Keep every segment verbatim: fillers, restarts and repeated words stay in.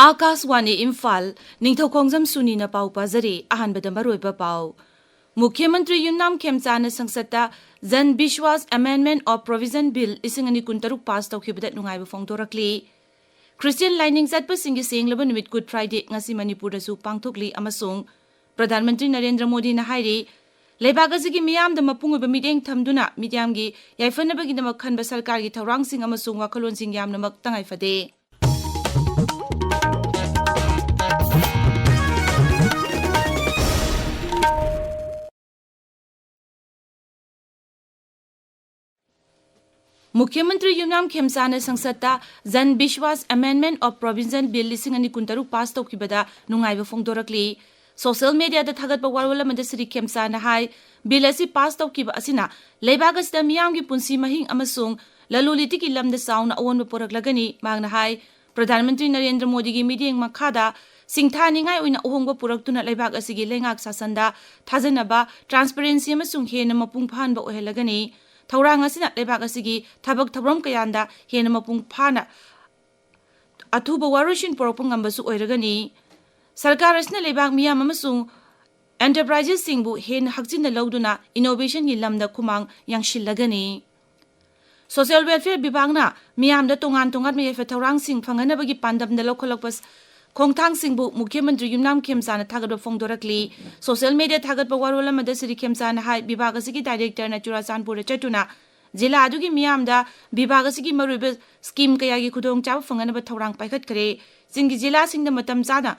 ꯑꯥꯀꯥꯁꯋꯥꯅꯤ ꯏꯝꯐꯥꯜ, ꯅꯤꯡꯊꯧꯈꯣꯡꯖꯝ ꯁꯨꯅꯤꯅ ꯄꯥꯎ ꯄꯥꯖꯔꯤ꯫ ꯑꯍꯥꯟꯕꯗ ꯃꯔꯨꯑꯣꯏꯕ ꯄꯥꯎ꯫ ꯃꯨꯈ꯭ꯌ ꯃꯟꯇ꯭ꯔꯤ ꯌꯨꯝꯅꯥꯝ ꯈꯦꯝꯆꯥꯟꯅ ꯁꯪꯁꯠꯇ ꯖꯟ ꯕꯤꯁ꯭ꯋꯥꯁ Amendment of Provision Bill ꯂꯤꯁꯤꯡ ꯑꯅꯤ ꯀꯨꯟꯇꯔꯨꯛ ꯄꯥꯁ ꯇꯧꯈꯤꯕꯗ ꯅꯨꯡꯉꯥꯏꯕ ꯐꯣꯡꯗꯣꯔꯛꯂꯤ꯫ ꯈ꯭ꯔꯤꯁꯇꯤꯌꯟ ꯂꯥꯏꯅꯤꯡ ꯆꯠꯄꯁꯤꯡꯒꯤ ꯁꯦꯡꯂꯕ ꯅꯨꯃꯤꯠ Good Friday ꯉꯁꯤ ꯃꯅꯤꯄꯨꯔꯗꯁꯨ ꯄꯥꯡꯊꯣꯛꯂꯤ ꯑꯃꯁꯨꯡ ꯄ꯭ꯔꯙꯥꯟ ꯃꯟꯇ꯭ꯔꯤ ꯅꯔꯦꯟꯗ꯭ꯔ ꯃꯣꯗꯤꯅ ꯍꯥꯏꯔꯤ, ꯂꯩꯕꯥꯛ ꯑꯁꯤꯒꯤ ꯃꯤꯌꯥꯝꯗ ꯃꯄꯨꯡ ꯑꯣꯏꯕ ꯃꯤꯠꯌꯦꯡ ꯊꯝꯗꯨꯅ ꯃꯤꯌꯥꯝꯒꯤ ꯌꯥꯏꯐꯅꯕꯒꯤꯗꯃꯛ ꯈꯟꯕ ꯁꯔꯀꯥꯔꯒꯤ ꯊꯧꯔꯥꯡꯁꯤꯡ ꯑꯃꯁꯨꯡ ꯋꯥꯈꯜꯂꯣꯟꯁꯤꯡ ꯌꯥꯝꯅꯃꯛ ꯇꯉꯥꯏ ꯐꯗꯦ꯫ ꯃꯨꯈ꯭ꯌ ꯃꯟꯇ꯭ꯔꯤ ꯌꯨꯝꯅꯥꯝ ꯈꯦꯝꯆꯥꯟꯅ ꯁꯪꯁꯠꯇ ꯖꯟ ꯕꯤꯁ꯭ꯋꯥꯁ Amendment of Provision Bill ꯂꯤꯁꯤꯡ ꯑꯅꯤ ꯀꯨꯟꯇꯔꯨꯛ ꯄꯥꯁ ꯇꯧꯈꯤꯕꯗ ꯅꯨꯡꯉꯥꯏꯕ ꯐꯣꯡꯗꯣꯔꯛꯂꯤ꯫ ꯁꯣꯁꯤꯌꯦꯜ ꯃꯤꯗꯤꯌꯥꯗ ꯊꯥꯒꯠꯄ ꯋꯥꯔꯣꯜ ꯑꯃꯗ ꯁ꯭ꯔꯤ ꯈꯦꯝꯆꯥꯟꯅ ꯍꯥꯏ, ꯕꯤꯜ ꯑꯁꯤ ꯄꯥꯁ ꯇꯧꯈꯤꯕ ꯑꯁꯤꯅ ꯂꯩꯕꯥꯛ ꯑꯁꯤꯗ ꯃꯤꯌꯥꯝꯒꯤ ꯄꯨꯟꯁꯤ ꯃꯍꯤꯡ ꯑꯃꯁꯨꯡ ꯂꯂꯣꯟ ꯏꯇꯤꯛꯀꯤ ꯂꯝꯗ ꯆꯥꯎꯅ ꯑꯑꯣꯟꯕ ꯄꯨꯔꯛꯂꯒꯅꯤ꯫ ꯃꯍꯥꯛꯅ ꯍꯥꯏ, ꯄ꯭ꯔꯙꯥꯟ ꯃꯟꯇ꯭ꯔꯤ ꯅꯔꯦꯟꯗ꯭ꯔ ꯃꯣꯗꯤꯒꯤ ꯃꯤꯠꯌꯦꯡ ꯃꯈꯥꯗ ꯁꯤꯡꯊꯥꯅꯤꯡꯉꯥꯏ ꯑꯣꯏꯅ ꯑꯍꯣꯡꯕ ꯄꯨꯔꯛꯇꯨꯅ ꯂꯩꯕꯥꯛ ꯑꯁꯤꯒꯤ ꯂꯩꯉꯥꯛ ꯁꯥꯁꯟꯗ ꯊꯥꯖꯅꯕ, transparency ꯑꯃꯁꯨꯡ ꯍꯦꯟꯅ ꯃꯄꯨꯡ ꯐꯥꯍꯟꯕ ꯑꯣꯏꯍꯜꯂꯒꯅꯤ꯫ ꯊꯧꯔꯥꯡ ꯑꯁꯤꯅ ꯂꯩꯕꯥꯛ ꯑꯁꯤꯒꯤ ꯊꯕꯛ ꯊꯧꯔꯝ ꯀꯌꯥꯗ ꯍꯦꯟꯅ ꯃꯄꯨꯡ ꯐꯥꯅ ꯑꯊꯨꯕ ꯋꯥꯔꯣꯏꯁꯤꯟ ꯄꯨꯔꯛꯄ ꯉꯝꯕꯁꯨ ꯑꯣꯏꯔꯒꯅꯤ꯫ ꯁꯔꯀꯥꯔ ꯑꯁꯤꯅ ꯂꯩꯕꯥꯛ ꯃꯤꯌꯥꯝ ꯑꯃꯁꯨꯡ enterprises ꯁꯤꯡꯕꯨ ꯍꯦꯟꯅ ꯍꯛꯆꯤꯟꯅ ꯂꯧꯗꯨꯅ innovation ꯒꯤ ꯂꯝꯗ ꯈꯨꯃꯥꯡ ꯌꯥꯡꯁꯤꯜꯂꯒꯅꯤ꯫ Social Welfare ꯕꯤꯚꯥꯒꯅ ꯃꯤꯌꯥꯝꯗ ꯇꯣꯉꯥꯟ ꯇꯣꯉꯥꯟꯕ ꯌꯥꯏꯐ ꯊꯧꯔꯥꯡꯁꯤꯡ ꯐꯪꯍꯟꯅꯕꯒꯤ ꯄꯥꯟꯗꯝꯗ ꯂꯧꯈꯠꯂꯛꯄ ꯈꯣꯡꯊꯥꯡꯁꯤꯡꯕꯨ ꯃꯨꯈ꯭ꯌ ꯃꯟꯇ꯭ꯔꯤ ꯌꯨꯝꯅꯥꯝ ꯈꯦꯝꯆꯥꯟꯅ ꯊꯥꯒꯠꯄ ꯐꯣꯡꯗꯣꯔꯛꯂꯤ꯫ ꯁꯣꯁꯤꯌꯦꯜ ꯃꯤꯗꯤꯌꯥ ꯊꯥꯒꯠꯄ ꯋꯥꯔꯣꯜ ꯑꯃꯗ ꯁ꯭ꯔꯤ ꯈꯦꯝꯆꯥꯟꯅ ꯍꯥꯏ, ꯕꯤꯚꯥꯒ ꯑꯁꯤꯒꯤ ꯗꯥꯏꯔꯦꯛꯇꯔꯅ ꯆꯨꯔꯥꯆꯥꯟꯄꯨꯔꯗ ꯆꯠꯇꯨꯅ ꯖꯤꯂꯥ ꯑꯗꯨꯒꯤ ꯃꯤꯌꯥꯝꯗ ꯕꯤꯚꯥꯒ ꯑꯁꯤꯒꯤ ꯃꯔꯨꯑꯣꯏꯕ ꯁ꯭ꯀꯤꯝ ꯀꯌꯥꯒꯤ ꯈꯨꯗꯣꯡꯆꯥꯕ ꯐꯪꯍꯟꯅꯕ ꯊꯧꯔꯥꯡ ꯄꯥꯏꯈꯠꯈ꯭ꯔꯦ꯫ ꯆꯤꯡꯒꯤ ꯖꯤꯂꯥꯁꯤꯡꯗ ꯃꯇꯝ ꯆꯥꯅ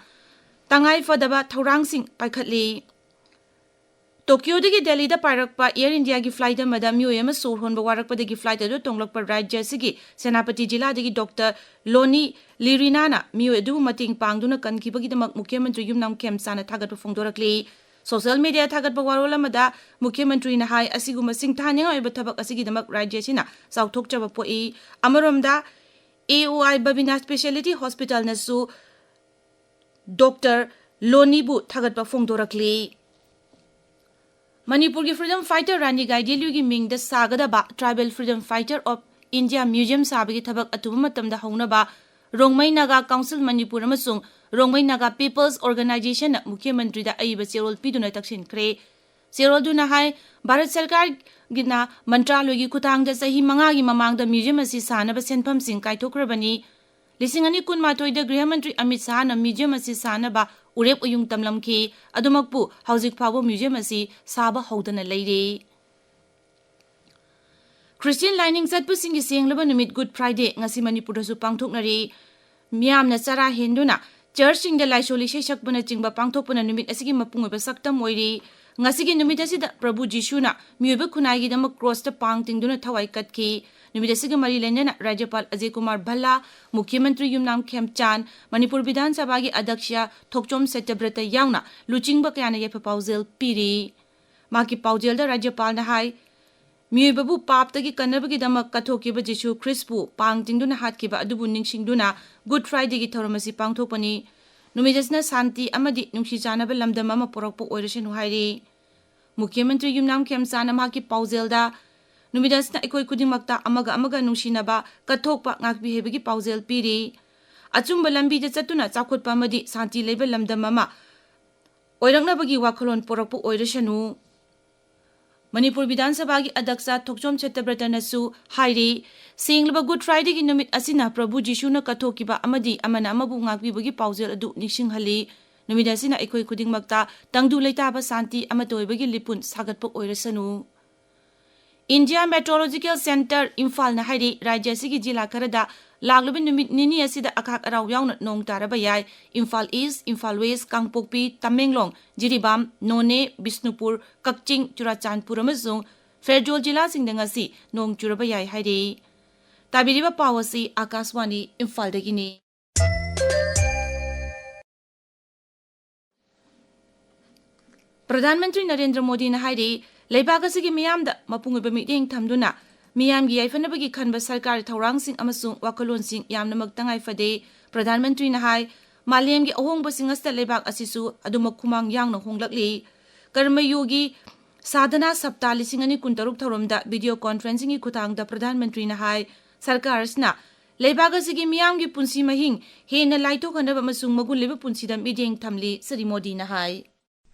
ꯇꯉꯥꯏ ꯐꯗꯕ ꯊꯧꯔꯥꯡꯁꯤꯡ ꯄꯥꯏꯈꯠꯂꯤ꯫ ꯇꯣꯀꯤꯌꯣꯗꯒꯤ ꯗꯦꯜꯂꯤꯗ ꯄꯥꯏꯔꯛꯄ ꯑꯦꯌꯔ ꯏꯟꯗꯤꯌꯥꯒꯤ ꯐ꯭ꯂꯥꯏꯠ ꯑꯃꯗ ꯃꯤꯑꯣꯏ ꯑꯃ ꯁꯣꯔ ꯍꯣꯟꯕ ꯋꯥꯔꯛꯄꯗꯒꯤ ꯐ꯭ꯂꯥꯏꯠ ꯑꯗꯨ ꯇꯣꯡꯂꯛꯄ ꯔꯥꯖ꯭ꯌ ꯑꯁꯤꯒꯤ ꯁꯦꯅꯥꯄꯇꯤ ꯖꯤꯂꯥꯗꯒꯤ ꯗꯣꯛꯇꯔ ꯂꯣꯅꯤ ꯂꯤꯔꯤꯅꯥꯅ ꯃꯤꯑꯣꯏ ꯑꯗꯨꯕꯨ ꯃꯇꯦꯡ ꯄꯥꯡꯗꯨꯅ ꯀꯟꯈꯤꯕꯒꯤꯗꯃꯛ ꯃꯨꯈ꯭ꯌ ꯃꯟꯇ꯭ꯔꯤ ꯌꯨꯝꯅꯥꯝ ꯈꯦꯝꯆꯥꯟꯅ ꯊꯥꯒꯠꯄ ꯐꯣꯡꯗꯣꯔꯛꯂꯤ꯫ ꯁꯣꯁꯤꯌꯦꯜ ꯃꯤꯗꯤꯌꯥ ꯊꯥꯒꯠꯄ ꯋꯥꯔꯣꯜ ꯑꯃꯗ ꯃꯨꯈ꯭ꯌ ꯃꯟꯇ꯭ꯔꯤꯅ ꯍꯥꯏ, ꯑꯁꯤꯒꯨꯝꯕ ꯁꯤꯡꯊꯥꯅꯤꯡꯉꯥꯏ ꯑꯣꯏꯕ ꯊꯕꯛ ꯑꯁꯤꯒꯤꯗꯃꯛ ꯔꯥꯖ꯭ꯌ ꯑꯁꯤꯅ ꯆꯥꯎꯊꯣꯛꯆꯕ ꯄꯣꯛꯏ꯫ ꯑꯃꯔꯣꯝꯗ, ꯑꯦ ꯑꯣ ꯑꯥꯏ ꯕꯕꯤꯅꯥ ꯁ꯭ꯄꯦꯁꯤꯌꯦꯂꯤꯇꯤ ꯍꯣꯁꯄꯤꯇꯥꯜꯅꯁꯨ ꯗꯣꯛꯇꯔ ꯂꯣꯅꯤꯕꯨ ꯊꯥꯒꯠꯄ ꯐꯣꯡꯗꯣꯔꯛꯂꯤ꯫ ꯃꯅꯤꯄꯨꯔꯒꯤ freedom fighter ꯔꯥꯅꯤ ꯒꯥꯏꯗꯤꯟꯂꯤꯌꯨꯒꯤ ꯃꯤꯡꯗ ꯁꯥꯒꯗꯕ Tribal Freedom Fighter of India Museum ꯁꯥꯕꯒꯤ ꯊꯕꯛ ꯑꯊꯨꯕ ꯃꯇꯝꯗ ꯍꯧꯅꯕ ꯔꯣꯡꯃꯩ ꯅꯥꯒꯥ ꯀꯥꯎꯟꯁꯤꯜ ꯃꯅꯤꯄꯨꯔ ꯑꯃꯁꯨꯡ ꯔꯣꯡꯃꯩ ꯅꯥꯒꯥ ꯄꯤꯄꯜꯁ ꯑꯣꯔꯒꯅꯥꯏꯖꯦꯁꯟꯅ ꯃꯨꯈ꯭ꯌ ꯃꯟꯇ꯭ꯔꯤꯗ ꯑꯏꯕ ꯆꯦꯔꯣꯜ ꯄꯤꯗꯨꯅ ꯇꯛꯁꯤꯟꯈ꯭ꯔꯦ꯫ ꯆꯦꯔꯣꯜꯗꯨꯅ ꯍꯥꯏ, ꯚꯥꯔꯠ ꯁꯔꯀꯥꯔꯒꯤꯅ ꯃꯟꯇ꯭ꯔꯥꯂꯣꯏꯒꯤ ꯈꯨꯠꯊꯥꯡꯗ ꯆꯍꯤ ꯃꯉꯥꯒꯤ ꯃꯃꯥꯡꯗ ꯃ꯭ꯌꯨꯖꯤꯌꯝ ꯑꯁꯤ ꯁꯥꯅꯕ ꯁꯦꯟꯐꯝꯁꯤꯡ ꯀꯥꯏꯊꯣꯛꯈ꯭ꯔꯕꯅꯤ꯫ ꯂꯤꯁꯤꯡ ꯑꯅꯤ ꯀꯨꯟꯃꯥꯊꯣꯏꯗ ꯒ꯭ꯔꯤꯍ ꯃꯟꯇ꯭ꯔꯤ ꯑꯃꯤꯠ ꯁꯥꯍꯅ ꯃ꯭ꯌꯨꯖꯤꯌꯝ ꯑꯁꯤ ꯁꯥꯅꯕ ꯎꯔꯦꯞ ꯎꯌꯨꯡ ꯇꯝꯂꯝꯈꯤ꯫ ꯑꯗꯨꯃꯛꯄꯨ ꯍꯧꯖꯤꯛ ꯐꯥꯎꯕ ꯃ꯭ꯌꯨꯖꯤꯌꯝ ꯑꯁꯤ ꯁꯥꯕ ꯍꯧꯗꯅ ꯂꯩꯔꯤ꯫ ꯈ꯭ꯔꯤꯁꯇꯤꯌꯟ ꯂꯥꯏꯅꯤꯡ ꯆꯠꯄꯁꯤꯡꯒꯤ ꯁꯦꯡꯂꯕ ꯅꯨꯃꯤꯠ ꯒꯨꯗ ꯐ꯭ꯔꯥꯏꯗꯦ ꯉꯁꯤ ꯃꯅꯤꯄꯨꯔꯗꯁꯨ ꯄꯥꯡꯊꯣꯛꯅꯔꯤ꯫ ꯃꯤꯌꯥꯝꯅ ꯆꯔꯥ ꯍꯦꯟꯗꯨꯅ ꯆꯔꯆꯁꯤꯡꯗ ꯂꯥꯏꯁꯣꯜ ꯏꯁꯩ ꯁꯛꯄꯅꯆꯤꯡꯕ ꯄꯥꯡꯊꯣꯛꯄꯅ ꯅꯨꯃꯤꯠ ꯑꯁꯤꯒꯤ ꯃꯄꯨꯡ ꯑꯣꯏꯕ ꯁꯛꯇꯝ ꯑꯣꯏꯔꯤ꯫ ꯉꯁꯤꯒꯤ ꯅꯨꯃꯤꯠ ꯑꯁꯤꯗ ꯄ꯭ꯔꯚꯨ ꯖꯤꯁꯨꯅ ꯃꯤꯑꯣꯏꯕ ꯈꯨꯟꯅꯥꯏꯒꯤꯗꯃꯛ ꯀ꯭ꯔꯣꯁꯇ ꯄꯥꯡ ꯇꯤꯡꯗꯨꯅ ꯊꯋꯥꯏ ꯀꯠꯈꯤ꯫ ꯅꯨꯃꯤꯠ ꯑꯁꯤꯒ ꯃꯔꯤ ꯂꯩꯅꯅ ꯔꯥꯖ꯭ꯌꯄꯥꯜ ꯑꯖꯌ ꯀꯨꯃꯥꯔ ꯚꯜꯂꯥ, ꯃꯨꯈ꯭ꯌ ꯃꯟꯇ꯭ꯔꯤ ꯌꯨꯝꯅꯥꯝ ꯈꯦꯝꯆꯥꯟ, ꯃꯅꯤꯄꯨꯔ ꯕꯤꯙꯥꯟ ꯁꯚꯥꯒꯤ ꯑꯗ꯭ꯌꯛꯁ ꯊꯣꯛꯆꯣꯝ ꯁꯇ꯭ꯌꯕ꯭ꯔꯇ ꯌꯥꯎꯅ ꯂꯨꯆꯤꯡꯕ ꯀꯌꯥꯅ ꯌꯥꯏꯐ ꯄꯥꯎꯖꯦꯜ ꯄꯤꯔꯤ꯫ ꯃꯍꯥꯛꯀꯤ ꯄꯥꯎꯖꯦꯜꯗ ꯔꯥꯖ꯭ꯌꯄꯥꯜꯅ ꯍꯥꯏ, ꯃꯤꯑꯣꯏꯕꯕꯨ ꯄꯥꯞꯇꯒꯤ ꯀꯟꯅꯕꯒꯤꯗꯃꯛ ꯀꯠꯊꯣꯛꯈꯤꯕ ꯖꯤꯁꯨ ꯈ꯭ꯔꯤꯁꯄꯨ ꯄꯥꯡ ꯇꯤꯡꯗꯨꯅ ꯍꯥꯠꯈꯤꯕ ꯑꯗꯨꯕꯨ ꯅꯤꯡꯁꯤꯡꯗꯨꯅ ꯒꯨꯗ ꯐ꯭ꯔꯥꯏꯗꯦꯒꯤ ꯊꯧꯔꯝ ꯑꯁꯤ ꯄꯥꯡꯊꯣꯛꯄꯅꯤ꯫ ꯅꯨꯃꯤꯠ ꯑꯁꯤꯅ ꯁꯥꯟꯇꯤ ꯑꯃꯗꯤ ꯅꯨꯡꯁꯤ ꯆꯥꯟꯅꯕ ꯂꯝꯗꯝ ꯑꯃ ꯄꯨꯔꯛꯄ ꯑꯣꯏꯔꯁꯅꯨ ꯍꯥꯏꯔꯤ꯫ ꯃꯨꯈ꯭ꯌ ꯃꯟꯇ꯭ꯔꯤ ꯌꯨꯝꯅꯥꯝ ꯈꯦꯝꯆꯥꯟꯅ ꯃꯍꯥꯛꯀꯤ ꯄꯥꯎꯖꯦꯜꯗ, ꯅꯨꯃꯤꯠ ꯑꯁꯤꯅ ꯑꯩꯈꯣꯏ ꯈꯨꯗꯤꯡꯃꯛꯇ ꯑꯃꯒ ꯑꯃꯒ ꯅꯨꯡꯁꯤꯅꯕ, ꯀꯠꯊꯣꯛꯄ, ꯉꯥꯛꯄꯤꯍꯩꯕꯒꯤ ꯄꯥꯎꯖꯦꯜ ꯄꯤꯔꯤ꯫ ꯑꯆꯨꯝꯕ ꯂꯝꯕꯤꯗ ꯆꯠꯇꯨꯅ ꯆꯥꯎꯈꯠꯄ ꯑꯃꯗꯤ ꯁꯥꯟꯇꯤ ꯂꯩꯕ ꯂꯝꯗꯝ ꯑꯃ ꯑꯣꯏꯔꯛꯅꯕꯒꯤ ꯋꯥꯈꯜꯂꯣꯟ ꯄꯨꯔꯛꯄ ꯑꯣꯏꯔꯁꯅꯨ꯫ ꯃꯅꯤꯄꯨꯔ ꯕꯤꯙꯥꯟ ꯁꯚꯥꯒꯤ ꯑꯗ꯭ꯌꯛꯁ ꯊꯣꯛꯆꯣꯝ ꯁꯇ꯭ꯌꯕ꯭ꯔꯇꯅꯁꯨ ꯍꯥꯏꯔꯤ, ꯁꯦꯡꯂꯕ ꯒꯨꯗ ꯐ꯭ꯔꯥꯏꯗꯦꯒꯤ ꯅꯨꯃꯤꯠ ꯑꯁꯤꯅ ꯄ꯭ꯔꯚꯨ ꯖꯤꯁꯨꯅ ꯀꯠꯊꯣꯛꯈꯤꯕ ꯑꯃꯗꯤ ꯑꯃꯅ ꯑꯃꯕꯨ ꯉꯥꯛꯄꯤꯕꯒꯤ ꯄꯥꯎꯖꯦꯜ ꯑꯗꯨ ꯅꯤꯡꯁꯤꯡꯍꯜꯂꯤ꯫ ꯅꯨꯃꯤꯠ ꯑꯁꯤꯅ ꯑꯩꯈꯣꯏ ꯈꯨꯗꯤꯡꯃꯛꯇ ꯇꯪꯗꯨ ꯂꯩꯇꯥꯕ, ꯁꯥꯟꯇꯤ, ꯑꯃꯠꯇ ꯑꯣꯏꯕꯒꯤ ꯂꯤꯄꯨꯟ ꯁꯥꯒꯠꯄ ꯑꯣꯏꯔꯁꯅꯨ꯫ ꯏꯟꯗꯤꯌꯥ ꯃꯦꯇ꯭ꯔꯣꯂꯣꯖꯤꯀꯦꯜ ꯁꯦꯟꯇꯔ ꯏꯝꯐꯥꯜꯅ ꯍꯥꯏꯔꯤ, ꯔꯥꯖ꯭ꯌ ꯑꯁꯤꯒꯤ ꯖꯤꯂꯥ ꯈꯔꯗ ꯂꯥꯛꯂꯤꯕ ꯅꯨꯃꯤꯠ ꯅꯤꯅꯤ ꯑꯁꯤꯗ ꯑꯈꯥꯛ ꯑꯔꯥꯎ ꯌꯥꯎꯅ ꯅꯣꯡ ꯇꯥꯔꯕ ꯌꯥꯏ꯫ ꯏꯝꯐꯥꯜ ꯏꯁ꯭ꯠ, ꯏꯝꯐꯥꯜ ꯋꯦꯁ꯭ꯠ, ꯀꯥꯡꯄꯣꯛꯄꯤ, ꯇꯃꯦꯡꯂꯣꯡ, ꯖꯤꯔꯤꯕꯥꯝ, ꯅꯣꯅꯦ, ꯕꯤꯁꯅꯨꯄꯨꯔ, ꯀꯛꯆꯤꯡ, ꯆꯨꯔꯥꯆꯥꯟꯄꯨꯔ ꯑꯃꯁꯨꯡ ꯐꯦꯔꯖꯣꯜ ꯖꯤꯂꯥꯁꯤꯡꯗ ꯉꯁꯤ ꯅꯣꯡ ꯆꯨꯔꯕ ꯌꯥꯏ ꯍꯥꯏꯔꯤ꯫ ꯇꯥꯕꯤꯔꯤꯕ ꯄꯥꯎ ꯑꯁꯤ ꯑꯥꯀꯥꯁꯋꯥꯅꯤ ꯏꯝꯐꯥꯜꯗꯒꯤꯅꯤ꯫ ꯄ꯭ꯔꯙꯥꯟ ꯃꯟꯇ꯭ꯔꯤ ꯅꯔꯦꯟꯗ꯭ꯔ ꯃꯣꯗꯤꯅ ꯍꯥꯏꯔꯤ, ꯂꯩꯕꯥꯛ ꯑꯁꯤꯒꯤ ꯃꯤꯌꯥꯝꯗ ꯃꯄꯨꯡ ꯑꯣꯏꯕ ꯃꯤꯠꯌꯦꯡ ꯊꯝꯗꯨꯅ ꯃꯤꯌꯥꯝꯒꯤ ꯌꯥꯏꯐꯅꯕꯒꯤ ꯈꯟꯕ ꯁꯔꯀꯥꯔ ꯊꯧꯔꯥꯡꯁꯤꯡ ꯑꯃꯁꯨꯡ ꯋꯥꯈꯜꯂꯣꯟꯁꯤꯡ ꯌꯥꯝꯅꯃꯛ ꯇꯉꯥꯏ ꯐꯗꯦ꯫ ꯄ꯭ꯔꯙꯥꯟ ꯃꯟꯇ꯭ꯔꯤꯅ ꯍꯥꯏ, ꯃꯥꯂꯦꯝꯒꯤ ꯑꯍꯣꯡꯕꯁꯤꯡ ꯑꯁꯤꯗ ꯂꯩꯕꯥꯛ ꯑꯁꯤꯁꯨ ꯑꯗꯨꯃꯛ ꯈꯨꯃꯥꯡ ꯌꯥꯡꯅ ꯍꯣꯡꯂꯛꯂꯤ꯫ ꯀꯔꯃꯌꯣꯒꯤ ꯁꯥꯙꯅꯥ ꯁꯞꯇꯥ ꯂꯤꯁꯤꯡ ꯑꯅꯤ ꯀꯨꯟꯇꯔꯨꯛ ꯊꯧꯔꯝꯗ ꯚꯤꯗꯤꯑꯣ ꯀꯣꯟꯐꯔꯦꯟꯁꯤꯡꯒꯤ ꯈꯨꯠꯊꯥꯡꯗ ꯄ꯭ꯔꯙꯥꯟ ꯃꯟꯇ꯭ꯔꯤꯅ ꯍꯥꯏ, ꯁꯔꯀꯥꯔ ꯑꯁꯤꯅ ꯂꯩꯕꯥꯛ ꯑꯁꯤꯒꯤ ꯃꯤꯌꯥꯝꯒꯤ ꯄꯨꯟꯁꯤ ꯃꯍꯤꯡ ꯍꯦꯟꯅ ꯂꯥꯏꯊꯣꯛꯍꯟꯅꯕ ꯑꯃꯁꯨꯡ ꯃꯒꯨꯟ ꯂꯩꯕ ꯄꯨꯟꯁꯤꯗ ꯃꯤꯠꯌꯦꯡ ꯊꯝꯂꯤ, ꯁ꯭ꯔꯤ ꯃꯣꯗꯤꯅ ꯍꯥꯏ꯫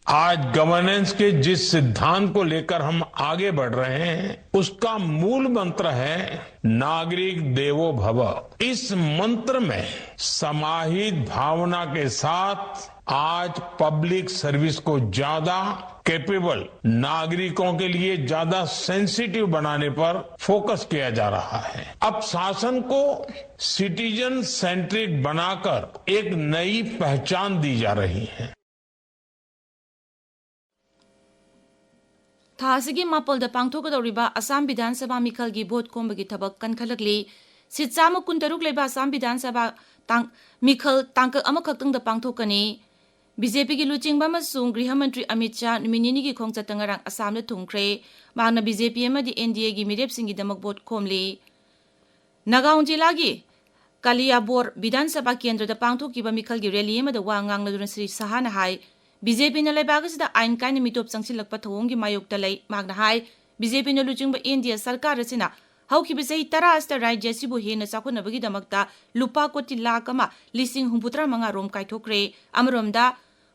आज गवर्नेंस के जिस सिद्धांत को लेकर हम आगे बढ़ रहे हैं, उसका मूल मंत्र है नागरिक देवो भव। इस मंत्र में समाहित भावना के साथ आज पब्लिक सर्विस को ज्यादा कैपेबल, नागरिकों के लिए ज्यादा सेंसिटिव बनाने पर फोकस किया जा रहा है। अब शासन को सिटीजन सेंट्रिक बनाकर एक नई पहचान दी जा रही है। ꯊꯥ ꯑꯁꯤꯒꯤ ꯃꯥꯄꯜꯗ ꯄꯥꯡꯊꯣꯛꯀꯗꯧꯔꯤꯕ ꯑꯁꯥꯝ ꯕꯤꯙꯥꯟ ꯁꯚꯥ ꯃꯤꯈꯜꯒꯤ ꯚꯣꯠ ꯈꯣꯝꯕꯒꯤ ꯊꯕꯛ ꯀꯟꯈꯠꯂꯛꯂꯤ꯫ ꯁꯤꯠ ꯆꯥꯝꯃ ꯀꯨꯟꯇꯔꯨꯛ ꯂꯩꯕ ꯑꯁꯥꯝ ꯕꯤꯙꯥꯟ ꯁꯚꯥ ꯇꯥꯡ-, ꯃꯤꯈꯜ ꯇꯥꯡꯀꯛ ꯑꯃꯈꯛꯇꯪꯗ ꯄꯥꯡꯊꯣꯛꯀꯅꯤ꯫ ꯕꯤ ꯖꯦ ꯄꯤꯒꯤ ꯂꯨꯆꯤꯡꯕ ꯑꯃꯁꯨꯡ ꯒ꯭ꯔꯤꯍ ꯃꯟꯇ꯭ꯔꯤ ꯑꯃꯤꯠ ꯁꯥꯍ ꯅꯨꯃꯤꯠ ꯅꯤꯅꯤꯒꯤ ꯈꯣꯡꯆꯠꯇ ꯉꯔꯥꯡ ꯑꯁꯥꯝꯗ ꯊꯨꯡꯈ꯭ꯔꯦ꯫ ꯃꯍꯥꯛꯅ ꯕꯤ ꯖꯦ ꯄꯤ ꯑꯃꯗꯤ ꯑꯦꯟ ꯗꯤ ꯑꯦꯒꯤ ꯃꯤꯔꯦꯞꯁꯤꯡꯒꯤꯗꯃꯛ ꯚꯣꯠ ꯈꯣꯝꯂꯤ꯫ ꯅꯥꯒꯥꯎꯟ ꯖꯤꯂꯥꯒꯤ ꯀꯥꯂꯤꯌꯥꯕꯣꯔ ꯕꯤꯙꯥꯟ ꯁꯚꯥ ꯀꯦꯟꯗ꯭ꯔꯗ ꯄꯥꯡꯊꯣꯛꯈꯤꯕ ꯃꯤꯈꯜꯒꯤ ꯔꯦꯂꯤ ꯑꯃꯗ ꯋꯥ ꯉꯥꯡꯂꯗꯨꯅ ꯁ꯭ꯔꯤ ꯁꯍꯥꯅ ꯍꯥꯏ, ꯕꯤ ꯖꯦ ꯄꯤꯅ ꯂꯩꯕꯥꯛ ꯑꯁꯤꯗ ꯑꯥꯏꯟ ꯀꯥꯏꯅ ꯃꯤꯇꯣꯞ ꯆꯪꯁꯤꯜꯂꯛꯄ ꯊꯧꯑꯣꯡꯒꯤ ꯃꯥꯌꯣꯛꯇ ꯂꯩ꯫ ꯃꯍꯥꯛꯅ ꯍꯥꯏ, ꯕꯤ ꯖꯦ ꯄꯤꯅ ꯂꯨꯆꯤꯡꯕ ꯑꯦꯟ ꯗꯤ ꯑꯦ ꯁꯔꯀꯥꯔ ꯑꯁꯤꯅ ꯍꯧꯈꯤꯕ ꯆꯍꯤ ꯇꯔꯥ ꯑꯁꯤꯗ ꯔꯥꯖ꯭ꯌ ꯑꯁꯤꯕꯨ ꯍꯦꯟꯅ ꯆꯥꯎꯈꯠꯅꯕꯒꯤꯗꯃꯛꯇ ꯂꯨꯄꯥ ꯀꯣꯇꯤ ꯂꯥꯈ ꯑꯃ ꯂꯤꯁꯤꯡ ꯍꯨꯝꯐꯨꯇꯔꯥ ꯃꯉꯥ ꯔꯣꯝ ꯀꯥꯏꯊꯣꯛꯈ꯭ꯔꯦ꯫ ꯑꯃꯔꯣꯝꯗ,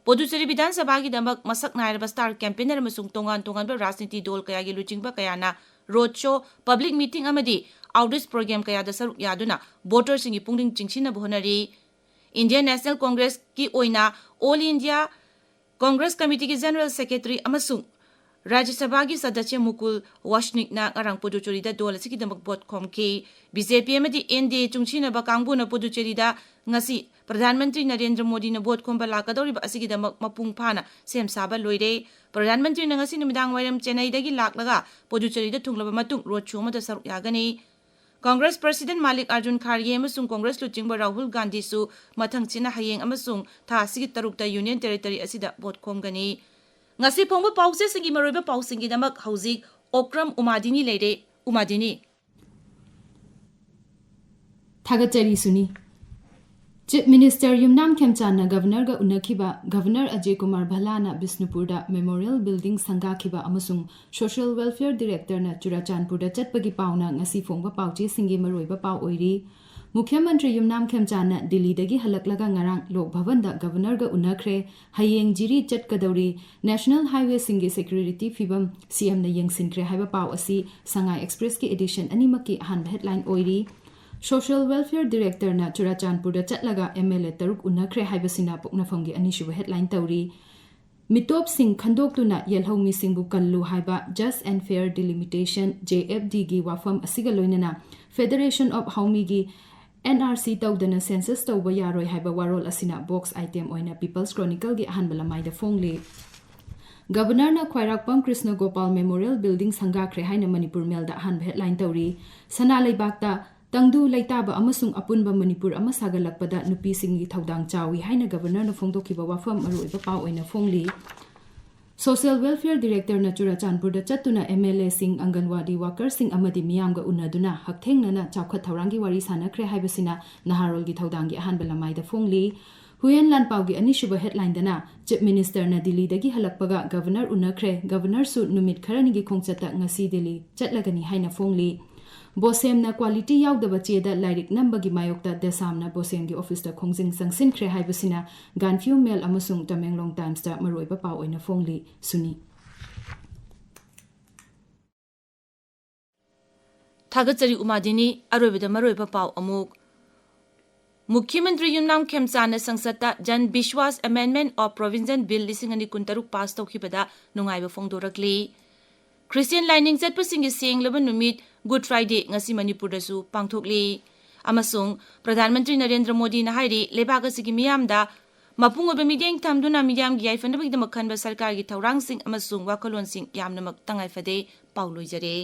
ꯄꯣꯗꯨꯆꯦꯔꯤ ꯕꯤꯙꯥꯟ ꯁꯚꯥꯒꯤꯗꯃꯛ ꯃꯁꯛ ꯅꯥꯏꯔꯕ ꯁ꯭ꯇꯥꯔ ꯀꯦꯝꯄꯦꯅꯔ ꯑꯃꯁꯨꯡ ꯇꯣꯉꯥꯟ ꯇꯣꯉꯥꯟꯕ ꯔꯥꯖꯅꯤꯇꯤ ꯗꯣꯜ ꯀꯌꯥꯒꯤ ꯂꯨꯆꯤꯡꯕ ꯀꯌꯥꯅ ꯔꯣꯗ ꯁꯣ, ꯄꯕ꯭ꯂꯤꯛ ꯃꯤꯇꯤꯡ ꯑꯃꯗꯤ ꯑꯥꯎꯠꯔꯤꯆ ꯄ꯭ꯔꯣꯒ꯭ꯔꯥꯝ ꯀꯌꯥꯗ ꯁꯔꯨꯛ ꯌꯥꯗꯨꯅ ꯚꯣꯇꯔꯁꯤꯡꯒꯤ ꯄꯨꯛꯅꯤꯡ ꯆꯤꯡꯁꯤꯟꯅꯕ ꯍꯣꯠꯅꯔꯤ꯫ ꯏꯟꯗꯤꯌꯟ ꯅꯦꯁꯅꯦꯜ ꯀꯣꯡꯒ꯭ꯔꯦꯁꯀꯤ ꯑꯣꯏꯅ ꯑꯣꯜ ꯏꯟꯗꯤꯌꯥ ꯀꯣꯡꯒ꯭ꯔꯦꯁ ꯀꯃꯤꯇꯤꯒꯤ ꯖꯦꯅꯔꯦꯜ ꯁꯦꯀ꯭ꯔꯦꯇꯔꯤ ꯑꯃꯁꯨꯡ ꯔꯥꯖ꯭ꯌ ꯁꯚꯥꯒꯤ ꯁꯗꯁ꯭ꯌ ꯃꯨꯀꯨꯜ ꯋꯥꯁꯅꯤꯛꯅ ꯉꯔꯥꯡ ꯄꯨꯗꯨꯆꯦꯔꯤꯗ ꯗꯣꯜ ꯑꯁꯤꯒꯤꯗꯃꯛ ꯚꯣꯠ ꯈꯣꯝꯈꯤ꯫ ꯕꯤ ꯖꯦ ꯄꯤ ꯑꯃꯗꯤ ꯑꯦꯟ ꯗꯤ ꯑꯦ ꯆꯨꯡꯁꯤꯟꯅꯕ ꯀꯥꯡꯕꯨꯅ ꯄꯨꯗꯨꯆꯦꯔꯤꯗ ꯉꯁꯤ ꯄ꯭ꯔꯙꯥꯟ ꯃꯟꯇ꯭ꯔꯤ ꯅꯔꯦꯟꯗ꯭ꯔ ꯃꯣꯗꯤꯅ ꯚꯣꯠ ꯈꯣꯝꯕ ꯂꯥꯛꯀꯗꯧꯔꯤꯕ ꯑꯁꯤꯒꯤꯗꯃꯛ ꯃꯄꯨꯡ ꯐꯥꯅ ꯁꯦꯝ ꯁꯥꯕ ꯂꯣꯏꯔꯦ꯫ ꯄ꯭ꯔꯙꯥꯟ ꯃꯟꯇ꯭ꯔꯤꯅ ꯉꯁꯤ ꯅꯨꯃꯤꯗꯥꯡ ꯋꯥꯏꯔꯝ ꯆꯦꯟꯅꯩꯗꯒꯤ ꯂꯥꯛꯂꯒ ꯄꯨꯗꯨꯆꯦꯔꯤꯗ ꯊꯨꯡꯂꯕ ꯃꯇꯨꯡ ꯔꯣꯗ ꯁꯣ ꯑꯃꯗ ꯁꯔꯨꯛ ꯌꯥꯒꯅꯤ꯫ ꯀꯣꯡꯒ꯭ꯔꯦꯁ ꯄ꯭ꯔꯁꯤꯗꯦꯟ ꯃꯥꯂꯤꯛ ꯑꯥꯔꯖꯨꯟ ꯈꯥꯔꯒꯦ ꯑꯃꯁꯨꯡ ꯀꯣꯡꯒ꯭ꯔꯦꯁ ꯂꯨꯆꯤꯡꯕ ꯔꯥꯍꯨꯜ ꯒꯥꯟꯙꯤꯁꯨ ꯃꯊꯪꯁꯤꯅ ꯍꯌꯦꯡ ꯑꯃꯁꯨꯡ ꯊꯥ ꯑꯁꯤꯒꯤ ꯇꯔꯨꯛꯇ ꯌꯨꯅꯤꯌꯟ ꯇꯦꯔꯤꯇꯣꯔꯤ ꯑꯁꯤꯗ ꯚꯣꯠ ꯈꯣꯝꯒꯅꯤ꯫ ꯉꯁꯤ ꯐꯣꯡꯕ ꯄꯥꯎꯆꯦꯁꯤꯡꯒꯤ ꯃꯔꯨꯑꯣꯏꯕ ꯄꯥꯎꯁꯤꯡꯒꯤꯗꯃꯛ ꯍꯧꯖꯤꯛ ꯑꯣꯀ꯭ꯔꯝ ꯎꯃꯥꯗꯤꯅꯤ ꯂꯩꯔꯦ꯫ ꯎꯃꯥꯗꯤꯅꯤ꯫ ꯊꯥꯒꯠꯆꯔꯤ ꯁꯨꯅꯤ꯫ ꯆꯤꯐ ꯃꯤꯅꯤꯁꯇꯔ ꯌꯨꯝꯅꯥꯝ ꯈꯦꯝꯆꯥꯟꯅ ꯒꯚꯔꯅꯔꯒ ꯎꯅꯈꯤꯕ, ꯒꯚꯔꯅꯔ ꯑꯖꯦ ꯀꯨꯃꯥꯔ ꯚꯜꯂꯥꯅ ꯕꯤꯁꯅꯨꯄꯨꯔꯗ ꯃꯦꯃꯣꯔꯤꯌꯦꯜ ꯕꯤꯜꯗꯤꯡ ꯁꯪꯒꯥꯈꯤꯕ ꯑꯃꯁꯨꯡ ꯁꯣꯁꯤꯌꯦꯜ ꯋꯦꯜꯐꯤꯌꯔ ꯗꯤꯔꯦꯛꯇꯔꯅ ꯆꯨꯔꯥꯆꯥꯟꯄꯨꯔꯗ ꯆꯠꯄꯒꯤ ꯄꯥꯎꯅ ꯉꯁꯤ ꯐꯣꯡꯕ ꯄꯥꯎꯆꯦꯁꯤꯡꯒꯤ ꯃꯔꯨꯑꯣꯏꯕ ꯄꯥꯎ ꯑꯣꯏꯔꯤ꯫ ꯃꯨꯈ꯭ꯌ ꯃꯟꯇ꯭ꯔꯤ ꯌꯨꯝꯅꯥꯝ ꯈꯦꯝꯆꯥꯟꯅ ꯗꯤꯜꯂꯤꯗꯒꯤ ꯍꯜꯂꯛꯂꯒ ꯉꯔꯥꯡ ꯂꯣꯛ ꯚꯕꯟꯗ ꯒꯕꯔꯅꯔꯒ ꯎꯅꯈ꯭ꯔꯦ꯫ ꯍꯌꯦꯡ ꯖꯤꯔꯤ ꯆꯠꯀꯗꯧꯔꯤ꯫ ꯅꯦꯁꯅꯦꯜ ꯍꯥꯏꯋꯦꯁꯤꯡꯒꯤ ꯁꯦꯀ꯭ꯌꯨꯔꯤꯇꯤ ꯐꯤꯕꯝ ꯁꯤꯑꯦꯝꯅ ꯌꯦꯡꯁꯤꯟꯈ꯭ꯔꯦ ꯍꯥꯏꯕ ꯄꯥꯎ ꯑꯁꯤ ꯁꯉꯥꯏ ꯑꯦꯛꯁꯄ꯭ꯔꯦꯁꯀꯤ ꯑꯦꯗꯤꯁꯟ ꯑꯅꯤꯃꯛꯀꯤ ꯑꯍꯥꯟꯕ ꯍꯦꯗꯂꯥꯏꯟ ꯑꯣꯏꯔꯤ꯫ ꯁꯣꯁꯤꯌꯦꯜ ꯋꯦꯜꯐꯤꯌꯔ ꯗꯤꯔꯦꯛꯇꯔꯅ ꯆꯨꯔꯥꯆꯥꯟꯄꯨꯔꯗ ꯆꯠꯂꯒ ꯑꯦꯝ ꯑꯦꯜ ꯑꯦ ꯇꯔꯨꯛ ꯎꯅꯈ꯭ꯔꯦ ꯍꯥꯏꯕꯁꯤꯅ ꯄꯣꯛꯅꯐꯝꯒꯤ ꯑꯅꯤꯁꯨꯕ ꯍꯦꯗꯂꯥꯏꯟ ꯇꯧꯔꯤ꯫ ꯃꯤꯇꯣꯞꯁꯤꯡ ꯈꯟꯗꯣꯛꯇꯨꯅ ꯌꯦꯜꯍꯧꯃꯤꯁꯤꯡꯕꯨ ꯀꯜꯂꯨ ꯍꯥꯏꯕ Just and Fair Delimitation, J F ꯗꯤꯒꯤ ꯋꯥꯐꯝ ꯑꯁꯤꯒ ꯂꯣꯏꯅꯅ Federation of ꯍꯧꯃꯤꯒꯤ ꯑꯦꯟ ꯑꯥꯔ ꯁꯤ ꯇꯧꯗꯅ ꯁꯦꯟꯁꯁ ꯇꯧꯕ ꯌꯥꯔꯣꯏ ꯍꯥꯏꯕ ꯋꯥꯔꯣꯜ ꯑꯁꯤꯅ ꯕꯣꯛꯁ ꯑꯥꯏꯇꯦꯝ ꯑꯣꯏꯅ ꯄꯤꯄꯜꯁ ꯀ꯭ꯔꯣꯅꯤꯀꯜꯒꯤ ꯑꯍꯥꯟꯕ ꯂꯃꯥꯏꯗ ꯐꯣꯡꯂꯤ꯫ ꯒꯕꯔꯅꯔꯅ ꯈ꯭ꯋꯥꯏꯔꯥꯛꯄꯝ ꯀ꯭ꯔꯤꯁꯅ ꯒꯣꯄꯥꯜ ꯃꯦꯃꯣꯔꯤꯌꯦꯜ ꯕꯤꯜꯗꯤꯡ ꯁꯪꯒꯥꯈ꯭ꯔꯦ ꯍꯥꯏꯅ ꯃꯅꯤꯄꯨꯔ ꯃꯦꯜꯗ ꯑꯍꯥꯟꯕ ꯍꯦꯗꯂꯥꯏꯟ ꯇꯧꯔꯤ꯫ ꯁꯅꯥ ꯂꯩꯕꯥꯛꯇ ꯇꯪꯗꯨ ꯂꯩꯇꯥꯕ ꯑꯃꯁꯨꯡ ꯑꯄꯨꯟꯕ ꯃꯅꯤꯄꯨꯔ ꯑꯃ ꯁꯥꯒꯠꯂꯛꯄꯗ ꯅꯨꯄꯤꯁꯤꯡꯒꯤ ꯊꯧꯗꯥꯡ ꯆꯥꯎꯏ ꯍꯥꯏꯅ ꯒꯕꯔꯅꯔꯅ ꯐꯣꯡꯗꯣꯛꯈꯤꯕ ꯋꯥꯐꯝ ꯃꯔꯨꯑꯣꯏꯕ ꯄꯥꯎ ꯑꯣꯏꯅ ꯐꯣꯡꯂꯤ꯫ ꯁꯣꯁꯤꯌꯦꯜ ꯋꯦꯜꯐꯤꯌꯔ ꯗꯤꯔꯦꯛꯇꯔꯅ ꯆꯨꯔꯥꯆꯥꯟꯄꯨꯔꯗ ꯆꯠꯇꯨꯅ ꯑꯦꯝ ꯑꯦꯜ ꯑꯦꯁꯤꯡ, ꯑꯪꯒꯟꯋꯥꯗꯤ ꯋꯥꯀꯔꯁꯤꯡ ꯑꯃꯗꯤ ꯃꯤꯌꯥꯝꯒ ꯎꯅꯗꯨꯅ ꯍꯛꯊꯦꯡꯅꯅ ꯆꯥꯎꯈꯠ ꯊꯧꯔꯥꯡꯒꯤ ꯋꯥꯔꯤ ꯁꯥꯟꯅꯈ꯭ꯔꯦ ꯍꯥꯏꯕꯁꯤꯅ ꯅꯍꯥꯔꯣꯜꯒꯤ ꯊꯧꯗꯥꯡꯒꯤ ꯑꯍꯥꯟꯕ ꯂꯃꯥꯏꯗ ꯐꯣꯡꯂꯤ꯫ ꯍꯨꯏꯌꯦꯟ ꯂꯥꯟꯄꯥꯎꯒꯤ ꯑꯅꯤꯁꯨꯕ ꯍꯦꯗꯂꯥꯏꯟꯗꯅ ꯆꯤꯐ ꯃꯤꯅꯤꯁꯇꯔꯅ ꯗꯤꯜꯂꯤꯗꯒꯤ ꯍꯜꯂꯛꯄꯒ ꯒꯕꯔꯅꯔ ꯎꯅꯈ꯭ꯔꯦ, ꯒꯕꯔꯅꯔꯁꯨ ꯅꯨꯃꯤꯠ ꯈꯔꯅꯤꯒꯤ ꯈꯣꯡꯆꯠꯇ ꯉꯁꯤ ꯗꯤꯜꯂꯤ ꯆꯠꯂꯒꯅꯤ ꯍꯥꯏꯅ ꯐꯣꯡꯂꯤ꯫ ꯕꯣꯁꯦꯝꯅ ꯀ꯭ꯋꯥꯂꯤꯇꯤ ꯌꯥꯎꯗꯕ ꯆꯦꯗ ꯂꯥꯏꯔꯤꯛ ꯅꯝꯕꯒꯤ ꯃꯥꯌꯣꯛꯇ ꯗꯦꯁꯥꯝꯅ ꯕꯣꯁꯦꯝꯒꯤ ꯑꯣꯐꯤꯁꯇ ꯈꯣꯡꯖꯪ ꯆꯪꯁꯤꯟꯈ꯭ꯔꯦ ꯍꯥꯏꯕꯁꯤꯅ ꯒꯥꯟꯐꯤꯌꯨ ꯃꯦꯜ ꯑꯃꯁꯨꯡ ꯇꯃꯦꯡꯂꯣꯡ ꯇꯥꯏꯝꯁꯇ ꯃꯔꯨꯑꯣꯏꯕ ꯄꯥꯎ ꯑꯣꯏꯅ ꯐꯣꯡꯂꯤ꯫ ꯁꯨꯅꯤ꯫ ꯊꯥꯒꯠꯆꯔꯤ ꯎꯃꯥꯗꯤꯅꯤ꯫ ꯑꯔꯣꯏꯕꯗ ꯃꯔꯨꯑꯣꯏꯕ ꯄꯥꯎ ꯑꯃꯨꯛ꯫ ꯃꯨꯈ꯭ꯌ ꯃꯟꯇ꯭ꯔꯤ ꯌꯨꯝꯅꯥꯝ ꯈꯦꯝꯆꯥꯟꯅ ꯁꯪꯁꯠꯇ ꯖꯟ ꯕꯤꯁ꯭ꯋꯥꯁ ꯑꯦꯃꯦꯟꯗꯃꯦꯟꯠ ꯑꯣꯐ ꯄ꯭ꯔꯣꯚꯤꯟꯁꯟ ꯕꯤꯜ ꯂꯤꯁꯤꯡ ꯑꯅꯤ ꯀꯨꯟꯇꯔꯨꯛ ꯄꯥꯁ ꯇꯧꯈꯤꯕꯗ ꯅꯨꯡꯉꯥꯏꯕ ꯐꯣꯡꯗꯣꯔꯛꯂꯤ꯫ ꯈ꯭ꯔꯤꯁꯇꯤꯌꯟ ꯂꯥꯏꯅꯤꯡ ꯆꯠꯄꯁꯤꯡꯒꯤ ꯁꯦꯡꯂꯕ ꯅꯨꯃꯤꯠ ꯒꯨꯗ ꯐ꯭ꯔꯥꯏꯗꯦ ꯉꯁꯤ ꯃꯅꯤꯄꯨꯔꯗꯁꯨ ꯄꯥꯡꯊꯣꯛꯂꯤ꯫ ꯑꯃꯁꯨꯡ ꯄ꯭ꯔꯙꯥꯟ ꯃꯟꯇ꯭ꯔꯤ ꯅꯔꯦꯟꯗ꯭ꯔ ꯃꯣꯗꯤꯅ ꯍꯥꯏꯔꯤ, ꯂꯩꯕꯥꯛ ꯑꯁꯤꯒꯤ ꯃꯤꯌꯥꯝꯗ ꯃꯄꯨꯡ ꯑꯣꯏꯕ ꯃꯤꯠꯌꯦꯡ ꯊꯝꯗꯨꯅ ꯃꯤꯌꯥꯝꯒꯤ ꯌꯥꯏꯐꯅꯕꯒꯤꯗꯃꯛ ꯈꯟꯕ ꯁꯔꯀꯥꯔꯒꯤ ꯊꯧꯔꯥꯡꯁꯤꯡ ꯑꯃꯁꯨꯡ ꯋꯥꯈꯜꯂꯣꯟꯁꯤꯡ ꯌꯥꯝꯅꯃꯛ ꯇꯉꯥꯏ ꯐꯗꯦ꯫ ꯄꯥꯎ ꯂꯣꯏꯖꯔꯦ꯫